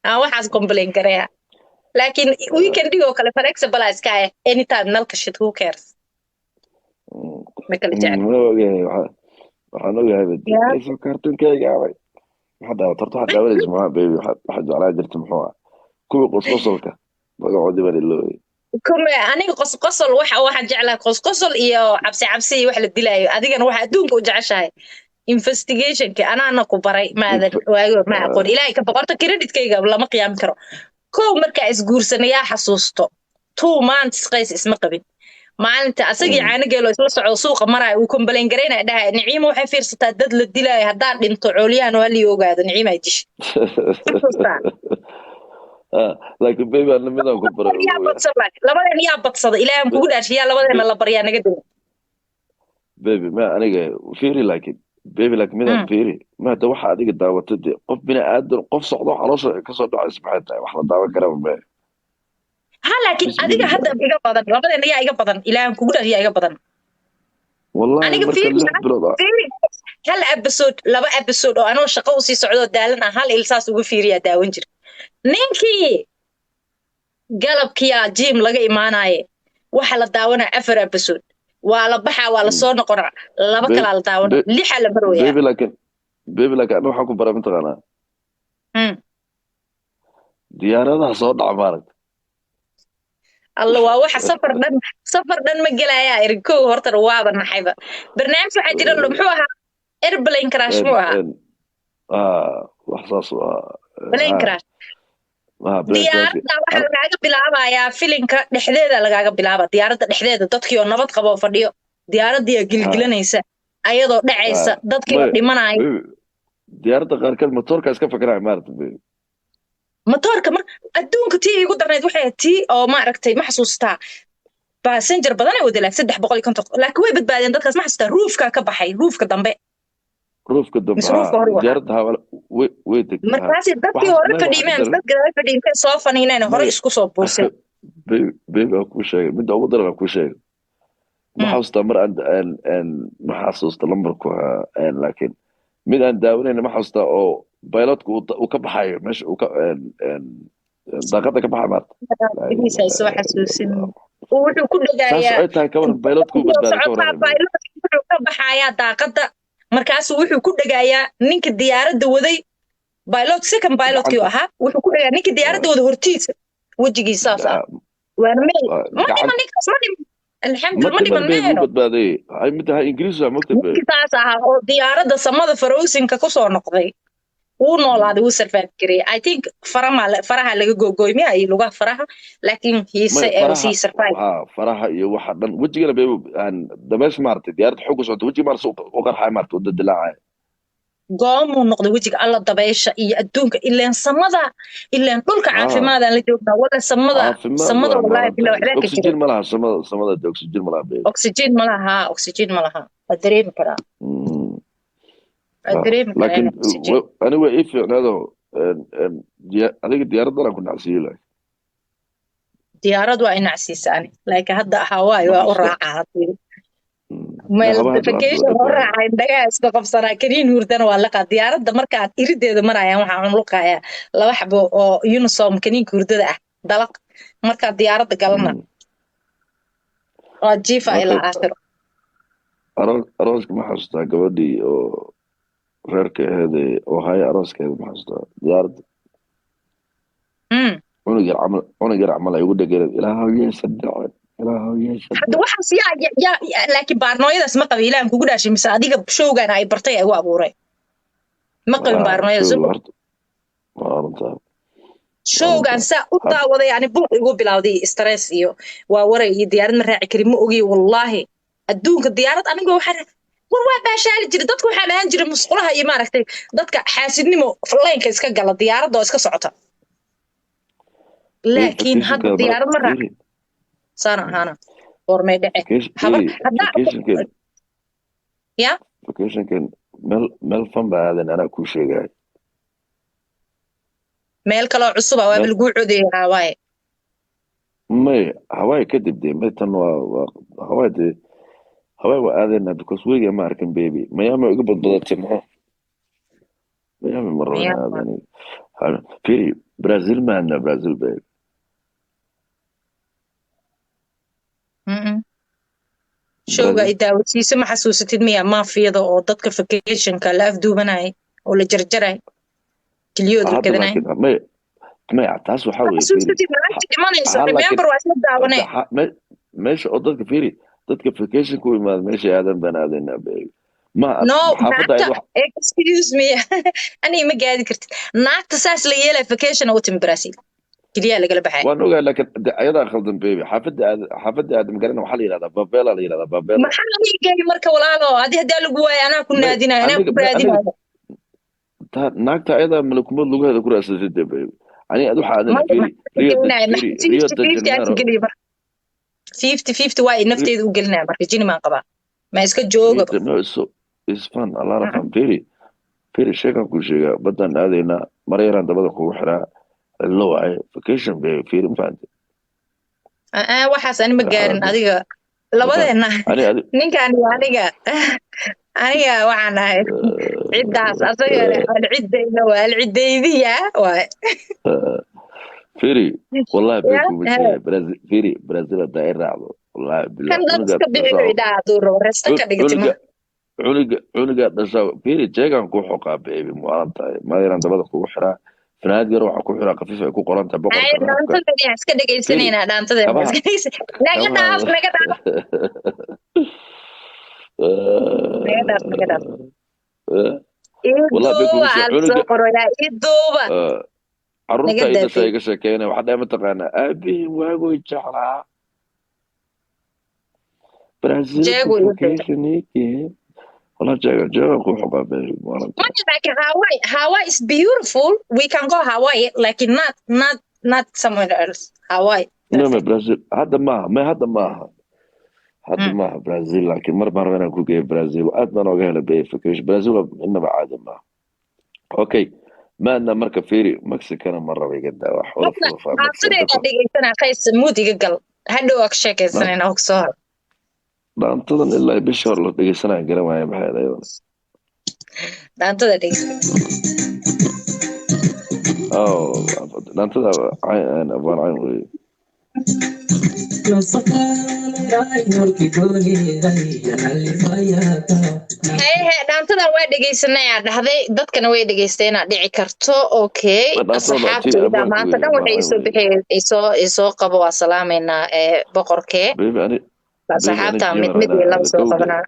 Aan waxaas complain garaya, laakiin weekendigoo kale flexible iska ah, anytime nalka shit, who cares? Ma kala jecel. Ma ogahay, waxaan ogahay. Yeah. Ayso kartunkayga abay, maxaa daawat horta? Waxaad daawanaysa maxaa, baby? Waxaad jeclaan jirta muxuu ah? Kuwii qosqosolka magacoodii baan iloobay. Kume aniga qosqosol waxaan jeclahay qosqosol iyo cabsi cabsi iyo wax la dilaayo. Adigana waxa adduunka u jeceshahay investigationka. Anaana ku baray, maadan waagi ma aqoon. Ilaahay ka boqorta, creditkayga lama qiyaami karo. Kow markaa isguursanayaa xasuusto, 2 months Qays isma qabin. Maalinta asagii caano geelo isla socdo suuqa maraya, uu complain garaynaya, dhahay: "Niciimo waxay fiirsataa dad la dilaayo. Haddaan dhinto, coolyahan waa lii ogaado Niciima ay dishay." Xasuustaa? Ah, laakiin baby, ana midaan ku baray. Yaa badsada labadeen? Yaa badsada? Ilaahan kugu dhaarshay, yaa labadeena la baryaa naga dego? Baby, ma aniga fiiri, laakiin baby, laakiin midaan fiiri, ma hada waxa adiga daawatay dee, qof bini aadan, qof socdo caloosha kasoo dhacaysa maxay tahay? Wax la daawan karaba ma. Ha, laakiin adiga Bismillah. hadda iga badan. Labadeena yaa iga badan? Ilaahan kugu dhaarshay, yaa iga badan? Wallahi Aniga marka fiiri, 6 bilood ah. Fiiri, hal episode, laba episode oo anoo shaqo usii socdo daalan ah, hal il saas ugu fiiriyaa daawan jira. Ninkii galabkiyaa gym laga imaanaye, waxa la daawanaya afar episode, waa la baxaa, waa la soo noqonaa, laba kalaa la daawana, lixaa la marwayaa. Baby, laakiin ana waxaan ku baray, mataqaanaa, diyaaradaha soo dhaca, maaragta. Alla, waa waxa safar dhan, safar dhan ma gelayaa eri. Kow horta waaba naxayba. Barnaamij waxaa jira, muxuu ahaa? Airplane crash muu ahaa? Ah, wax saas u ahaa. Plane crash. Ah, plane crash. Diyaaradda waxaa lagaaga bilaabayaa filinka dhexdeeda, lagaaga bilaaba diyaaradda dhexdeeda, dadkii oo nabad qabo oo fadhiyo, diyaaradii oo gilgilanaysa, ayadoo dhacaysa, dadkii oo Maya, dhimanaya. Baby, diyaaradda qaarkeed matoorka iska fakaraya, maaragta, baby. Matoorka mar adduunka tii igu darnayd waxay ahayd tii oo, maaragtay, ma xasuustaa, passenger badan ay wada laag 350, laakiin way badbaadeen dadkaas. Ma xasuustaa roofka ka baxay, roofka dambe? Roofka dambe. Mise roofka hore waa? Diyaaradda ha way degtay ha. Markaasi dadkii Waxaas hore maya, waxa fadhiimeen, daran dad gadaal fadhiimeen, soo faniineen hore maya isku soo buuseen. Baby, aan kuu sheegay midda ugu daran, aan kuu sheegay. Ma xasuustaa mar aan ma xasuusta lambarku ahaa, laakiin mid aan daawanayna ma xasuustaa oo pilotku uu ka baxayo meesha, uu ka daaqada ka baxayo, maarta. Magaciisa ay soo xasuusin. Wuxuu ku Saas dhagayaa ay tahay, ka waran pilotku uu badbaaday, ka socotaa waran, baby? Pilot wuxuu ka baxayaa daaqada, markaasuu wuxuu ku dhagayaa ninka diyaaradda waday, pilot, second pilotkii Gacanta. ahaa. Wuxuu ku dhagayaa ninka diyaaradda waday hortiisa, wejigiisaas ah. Waana meel ma gacan dhiman ninkaas, ma dhiman, ma alxamdulillah, ma dhiman dhiman. Baby, wuu Meeno badbaaday. Ay mid tahay Ingiriis waa mogta, baby. Ninkii saas ahaa oo diyaaradda samada faroosinka kusoo noqday wuu noolaaday, wuu survive gareeyay. I think farama faraha laga googooy miya iyo lugaha, faraha, laakiin he Maya, faraha he survived. Ha, faraha iyo waxa dhan, wejigana, baby, aan dameesha, maaragtay, diyaaradda xoog u socota, wejiga, maaragtay, u qarxaya, maaragtay, u dilaacaya. Goomuu noqday wejiga. Alla, dabaysha iyo adduunka, ileen samada, ileen dhulka caafimaadaan la joognaa wala samada. Caafimaad Samada waa wallahi maaragtay bila waxbaa ka jira. Oxygen ma laha samada, samada de oxygen ma laha, baby. Oxygen ma laha, oxygen ma laha, waa dareemi karaa. Waa dareemi karaa Laakiin in oxygen ani way ii fiicnaado adiga diyaaraddan aan ku nacsiiyey laakiin. Diyaarad waa inacsiisaani, laakiin hadda Hawaii Ma waa u xasuusta raacaa haddii meel hawa hadda vacation hadda u raacay, indhagaha iska qabsanaa, kaniin hurdana waa laqaa. Diyaaradda markaad irideeda marayaan, waxaa cunluqayaa laba xabo oo Unisom kaniinka hurdada ah, dalaq. Markaad diyaaradda galana, waa jiifa ilaa Marka aakhiro. Arooska ma xasuustaa gabadhii oo reerka aheed oo haya arooskeeda? Ma xasuustaa diyaaradda? Cunug yar camal ay ugu dhegeneed: "Ilaahow yeesan dhicin, Ilaahow yeesan Hadda dhicin." Waxaas yaa, laakiin baarnooyadaas ma qabi. Ilaahan kugu dhaashay, mise adiga showgan ay bartay ay u abuuray? Ma qabin baarnooyada. Showga horta waa runtaa. Showgan saa u daawaday, yani buuq igu bilowday, stress iyo waa waray iyo diyaarad ma raaci karin, ma ogi. Wallaahi adduunka diyaarad aniga waxaa war waa baashaali jiray. Dadku waxaa dhahan jiray musqulaha iyo, maaragtay, dadka xaasidnimo laynka iska gala diyaaradda oo iska socota, laakiin hadda diyaarad ma raaci saana ahaana goormay dhece habar haddaa Vacationkan ya. Vacationkan meel fun baa aadan, anaa kuu sheegay. Meel kaloo cusuba waaba laguu codeeyaa waaye. May, Hawaii kadib dee, may, tan waa Hawaii dee. Hawaii waa aadayna because weligaa ma arkin, baby. Miami iga badbadatay, maxaa Miami ma rabo inaan aado aniga. Firi, Brazil maana Brazil babe. Showga Brazil ay daawasiisa ma xasuusatid miya maafiyada oo dadka vacationka la afduubanayay oo la jarjaray keliyood la hadda gadanay? Laakiin may maya, taas waxaa Ma weeye, firi. xasuusatid naagta dhimanayso? Ha, laakiin Remember, waa isla daawanee. Meesha oo dadka, fiiri, dadka vacation ku imaada meesha aadan baan aadaynaa babe, ma No, xaafadda naagta ayad wax. Excuse me, aniga ma gaadi kartid. Naagta saas la yeelay vacation u timi Brazil, keliyaa lagala baxay. Waan ogahay, laakiin ayadaa khaldan baby. Xaafadda aad, xaafadda aadam garana waxaa la yidhahdaa favela, la yidhahdaa favela. Maxaa aniga geey marka, walaalo? Adi haddaa lagu waayo anaa ku may naadinayo, anaa aniga ku may aniga raadinayo. Ta naagta ayadaa malakumad lugaheeda ku raadsatay de baby. Aniga ad waxaa aadana Maya, fiiri maxaa Rio de geynaya? Fiiri, Maxaa Rio 50 de 50 aan Janeiro. geliyo marka? 50-50 waa ay nafteeda u gelinaya marka. Jini maan qabaa, ma iska Rio joogaba. de no, it's so it's fun, a lot of fun. Fiiri, fiiri, sheekan ku sheegaa, baddaan aadaynaa, mara yaraan dabada kugu xiraa, cidlo waaye, vacation baby. Fiiri, ma fahantay? Waxaas ani ma gaarin. Raaxada Adiga ma fahantay? Labadeena ani adi ninkan iyo aniga, aniga waxaan ahay ciddaas, asagana alciddayda waa alciddaydiya waay. Fiiri, wallahi been Ya kuma sheegaya. Brazil, fiiri, Brazil haddaa i raacdo, wallahi billah Kan dhan cunugaa iska bixi dhashaa idhaa hadduu rabo resta ka dhiga timaha. Cunuga cunuga cunugaa dhashaa, fiiri, jeegaan ku xoqaa baby, muwaalan tahay, mara yaraan dabada kugu xiraa, fanaanad yar waxaa ku xiraa khafiif ay ku qoran tahay Ay boqorka raabka. Dhaantadan yaa iska Fiiri dhegaysanaynaa, dhaantadan kabaha iska dhegeysan. Naga dhaaf, kabaha naga dhaaf, naga dhaaf, naga dhaaf. Wallahi been kuma Iduuba sheeg aad soo cunuga qoroyaa, iduuba. Carruurta Naga ay dhashaa daafay. Iga sheekeynaya waxaa dhahay, mataqaanaa, aabihii waagoy jeclaa Brazil ku Jeegu igu sheegay. vacation ii wallah, jeega jeega ku xoqaa baby, muwaalan tahay. Maya, laakiin Hawaii, Hawaii is beautiful. We can go Hawaii, like not somewhere else. Hawaii, No ma perfect. Brazil hadda maaha, may hadda maaha, hadda maaha Brazil, laakiin mar baan rabaa inaan ku geeyo Brazil. Aad baan ooga helay bay vacation Brazil, inaba caadi maaha. Okay, maadna marka, fiiri, Mexicana ma raba, iga daa wax wada Marka fudufaa Mexico. dhaantadeeda Dadka dhegeysanaa, qays mood iga gal. Hadhow waa ka sheekaysanayna og soo hor. Dhaantadan ilaa bishii hore la dhegeysanaya garan waaya, maxay ahayd ayadana? Dhaantada dhegeysa. Oh, dhaantada cayn abaan cayn wey. Haye, dhaantadan waa dhegeysanay aa dhahday, dadkana way dhegeysteen aa dhici karto. Okay. Dhaantada tii Asxaabtayda abwaanka maanta wey, dhan abaan waxay cayn isoo wey. bixi isoo qabo, waa salaameynaa ee boqorkee. Baby, ani baby, ani Asxaabta mid jiimara mid iyo inaan laba aado soo gowde. qabanaa.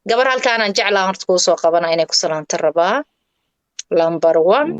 Gabar halkaanaan jeclaa horta kuu soo qabanaa inay ku salaanto rabaa, number one.